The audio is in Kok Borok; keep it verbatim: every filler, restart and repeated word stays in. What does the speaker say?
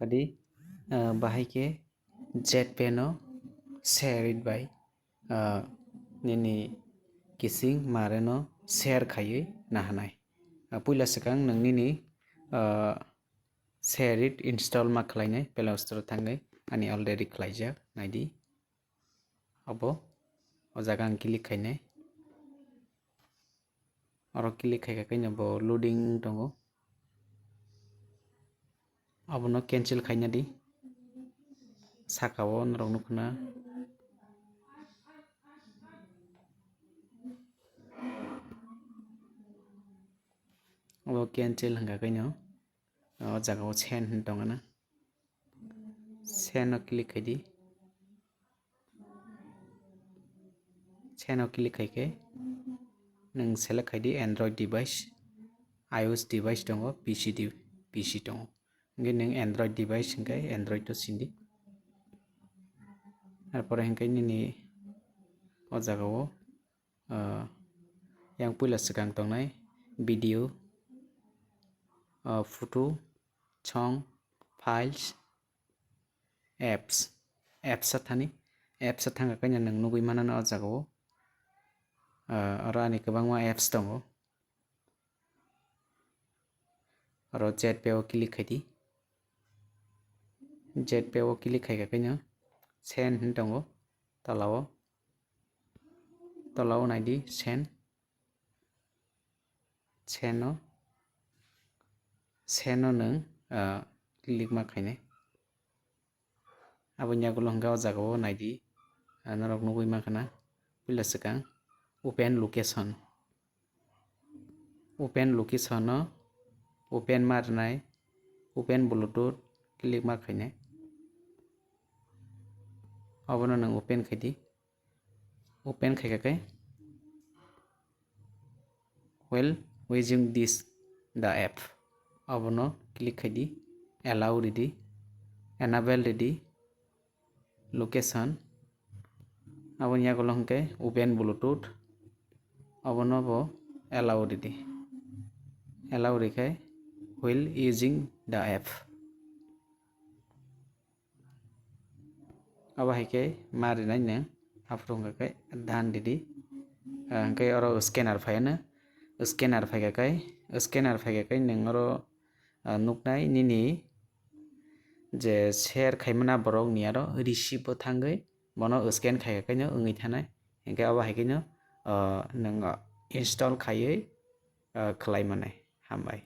Padi, ah, bahai khe Jetpay no share it bai, ah, nini kising mare no share khaiwi nahanai. Ah, puila swkang nwng nini, ah, share it install ma khlainai, Play Store thangwi ani already khlaijak, naidi. Abo o jaga ang click khainai. Oro click khaikha khe bo loading wng tongo. Abono cancel khaina di. Saka o norok nukho na. Abo cancel hwnkha khe no. O jaga o send hin tongo na. Send o click khai di. Send o click khai khe nwng select khai di Android device, iOS device tongo, P C di-, P C tongo. Hwnkhe nwng Android device hwnkhe Android o sindi. Arpore hwnkhe nini o jaga o, ah, yang puila swkang tongnai video, ah, photo, song, files, apps, apps a thani, apps a thangkha khe nwng nugwi mano o jaga o, ah, oro ani kwbangma apps tongo. Oro Jetpay o click khai di. Jetpay o click khaikha khe no send hin tongo tola o. Tola o nai di send. Send o, send o nwng, ah, click ma khainai. Aboni yagulo hwnkhe o jaga o nai di, ah, norok nugwi mankha na puila swkang open location. Open location o open ma rwnai, open Bluetooth click ma khainai. Obono nwng open khai di. Open khaikha khe while using this the app, abono click khai di, allow ridi, enable ridi, location, aboni yagulo hwnkhe open Bluetooth, abono bo allow ridi, allow rikhai while using the app. Abo hai khe ma rinai nwng, aphuru hwnkha khe done ridi. Ah, hwnkhe oro scanner phaiya no, scanner phaikha khe, scanner phaikha khe nwng oro, ah, nuknai nini je share khaimani borok ni aro receipt bo thangwi bono scan khaikha khe no wngwi thanai. Hwnkhe abo hai khe no, ah, nwng install khaiwi, ah, khlai manai. Hambai.